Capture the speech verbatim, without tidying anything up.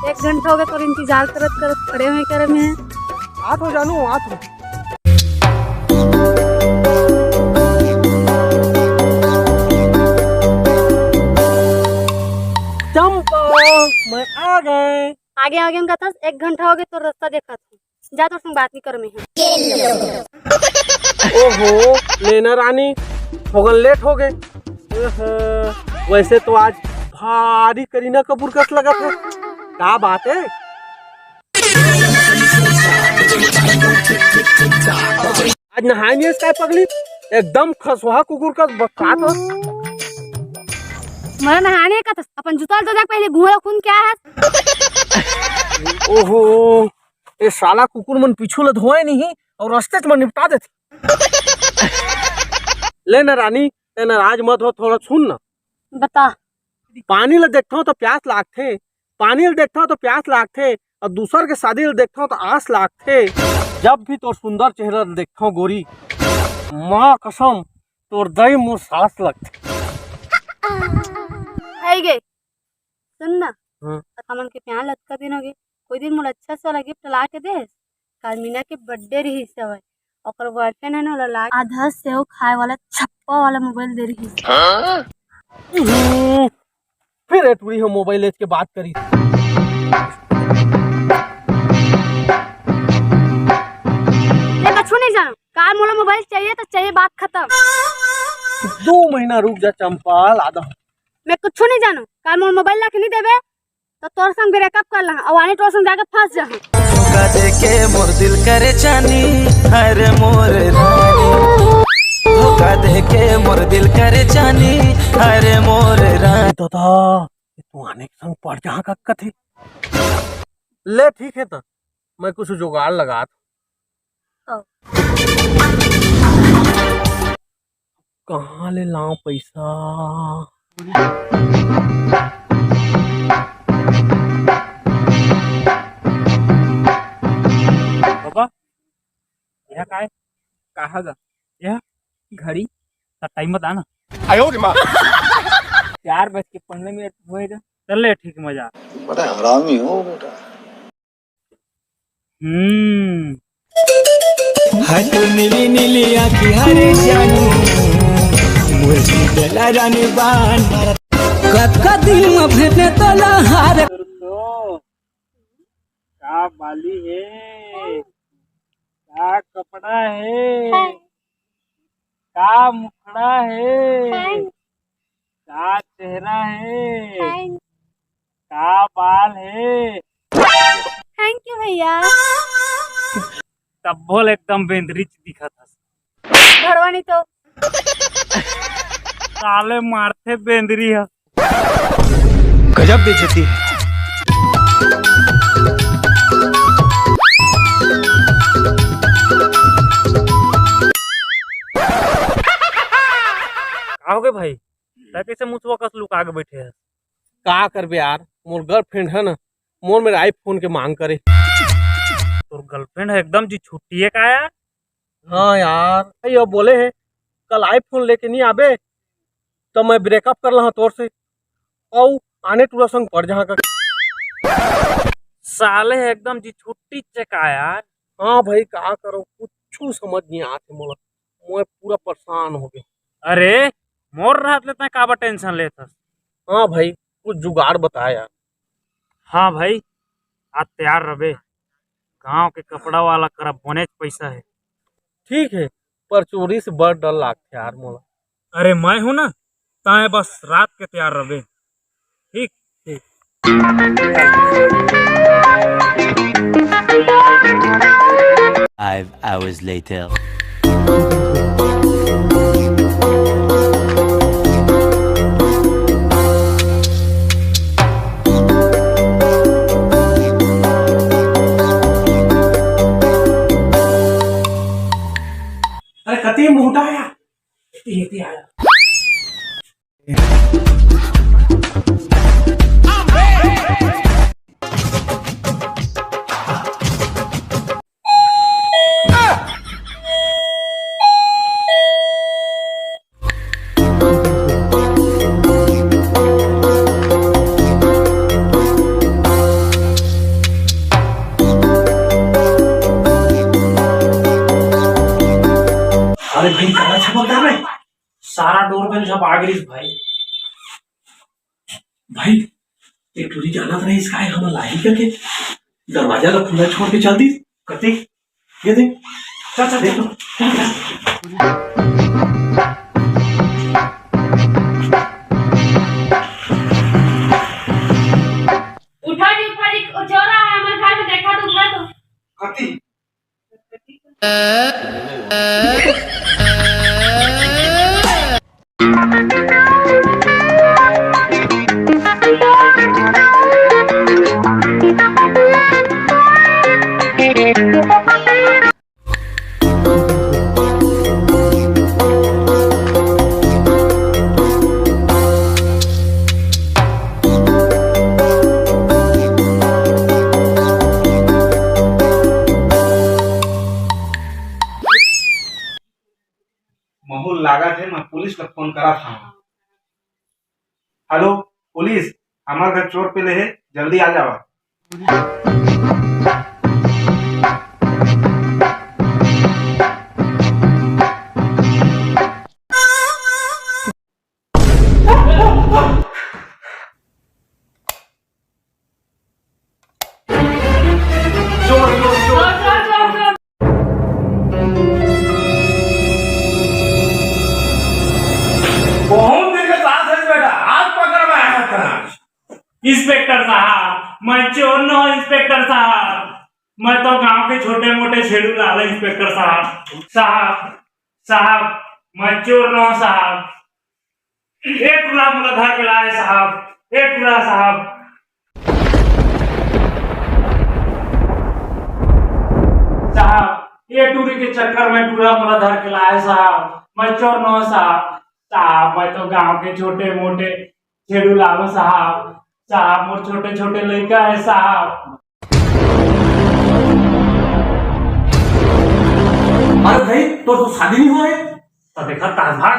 एक घंटा हो गया तोर इंतजार करत करत खड़े हुए करे में। आत हो जानू, आत हो। चंपा, मैं आ गए। आगे आगे हम कहता, एक घंटा हो गया तोर रास्ता देखत हूँ। जा, तोर संग बात नहीं कर में है। ओहो, लेना रानी, थोगन लेट हो गए। ओहो, वैसे तो आज भारी करीना कपूर कस लगत है। का बात है? आज नहाए नहीं है काय पगली? एकदम खसवा कुकुर कस बकात हो। मोला नहाने का था, अपन जूता ल तो देख पहले, घूंघरा खून क्या है? ओहो, ए साला कुकुर मन पीछू ल धोए नहीं और रस्ते च मन निपटा देथे। ले ना रानी, ते नाराज मत हो, थोड़ा सुन ना। बता। पानी ल देखथव तो प्यास लागथे, पानी ल देखथव तो प्यास लागथे, और दूसर के शादी ल देखथव तो आस लागथे। जब भी तोर सुंदर चेहरा ल देखथव गोरी, माँ कसम, तोर दई मोर सास लगथे। आई गे। सुन ना, हाँ। हमन के प्यार ल अतका दिन हो गे, कोई दिन मोला अच्छा सा वाला गिफ्ट ला के दे। काल मीना के बर्थडे रहिस हवय, ओकर बॉयफ्रेंड है ना, ओला ला आधा सेव खाए वाला छप्पा वाला मोबाइल दे रहिस। हम्म, फिर ए टूरी हो मोबाइल लेके बात करी। मैं कुछ नहीं जानू, काल मोला मोबाइल चाहिए तो चाहिए, बात खत्म। दो महीना रुक जा चंपा, लादा। मैं कुछ नहीं जानू, काल मोला मोबाइल ला के नहीं देबे तो तोर संग ब्रेकअप कर लहा, अउ आने तोर संग जाके फंस जहा। धोखा देके मोर दिल करे जानी, अरे मोर रानी। धोखा देके मोर दिल करे जानी, अरे मोर रानी। दादा, तू आने के संग पड़ जहा का कथे। ले ठीक है, त मैं कुछ जुगाड़ लगात। कहाँ ले लाऊं पैसा? बाबा, यह काय? कहा गा? यह घड़ी का टाइम बता ना। आयो रे माँ। चार बज के पन्द्रह मिनट हुए गा। चल ले, ठीक मजा। बड़ा हरामी हो बेटा। हम्म। हट नीली नीली आँखी हरे जानू, मुर्गी बेला रानी बान। कतका दिन में भेटने तोला हार। तो का बाली है, का कपड़ा है, का मुखड़ा है, का चेहरा है, का बाल है। थैंक यू भैया। तब्बो ले एकदम बेंदरी च दिखत हस। घरवा नहीं तो। साले मारथे बेंदरी ह। गजब बेइज्जती। का होगे भाई? तैं कइसे मुसवा कस लुका के बइठे हस? का करबे यार, मोर गर्लफ्रेंड है ना, मोर मेर iPhone के मांग करे। तोर गर्लफ्रेंड है एकदम जी छुट्टी है का यार? हाँ यार, भाई अब बोले है, कल iPhone लेके नहीं आबे, तो मैं ब्रेकअप कर लहा तोर से, अउ आने टूरा संग पड़ जहा का। साले है एकदम जी छुट्टी च का यार। हाँ भाई, का करो, कुछ समझ नहीं आते मोला, मैं पूरा परेशान हो गया। अरे, मोर रहत ले तैं काबर टेंशन लेत हस? हाँ भाई, कुछ जुगाड़ बता यार। हाँ भाई, आज तैयार रबे, गांव के कपड़ा वाला करा बनेच पैसा है। ठीक है, पर चोरी से बड़ डर लागथे यार मोला। अरे मैं हूं ना, तैं बस रात के तैयार रबे। ठीक, ठीक। Five hours later. अरे कति मुंहटा आया, ये आया। अरे भाई, काला छपक रहा है। सारा डोरबेल झपा गिरिस भाई। भाई, एक टुरी जानत रहिस काय हमन ला आही करके, दरवाजा ला खुला छोड़ के चल दिस। कते? ये देख। चल, चल, देख चल। तो। उठा जी, उठा जी, ओ चोर आय हमर घर में, देखा तो, उठा तो। कति? महूँ ल लागत हे, मैं पुलिस ला फोन करत हँव। हेलो, पुलिस, हमर घर चोर पेले हे, जल्दी आ जावा। चोर, चोर, चोर। बहुत दिन के साथ है बेटा, आज पकड़ में आया था। इंस्पेक्टर साहब, मैं चोर नोहूँ इंस्पेक्टर साहब, मैं तो गांव के छोटे मोटे छेड़ू लाल इंस्पेक्टर साहब। साहब, साहब, मैं चोर नोहूँ साहब। ए टूरा मोला धर के लाए साहब, ए टूरा साहब। साहब, ए टूरी के चक्कर में टूरा मोला धर के लाए साहब, मैं चोर नोहूँ साहब। साहब, मैं तो गांव के छोटे मोटे छेड़ू लाल हूँ साहब। साहब, मोर छोटे छोटे लइका हे साहब। अरे भाई, तोर तो शादी नहीं हुआ है? तो देखा ताज भाग।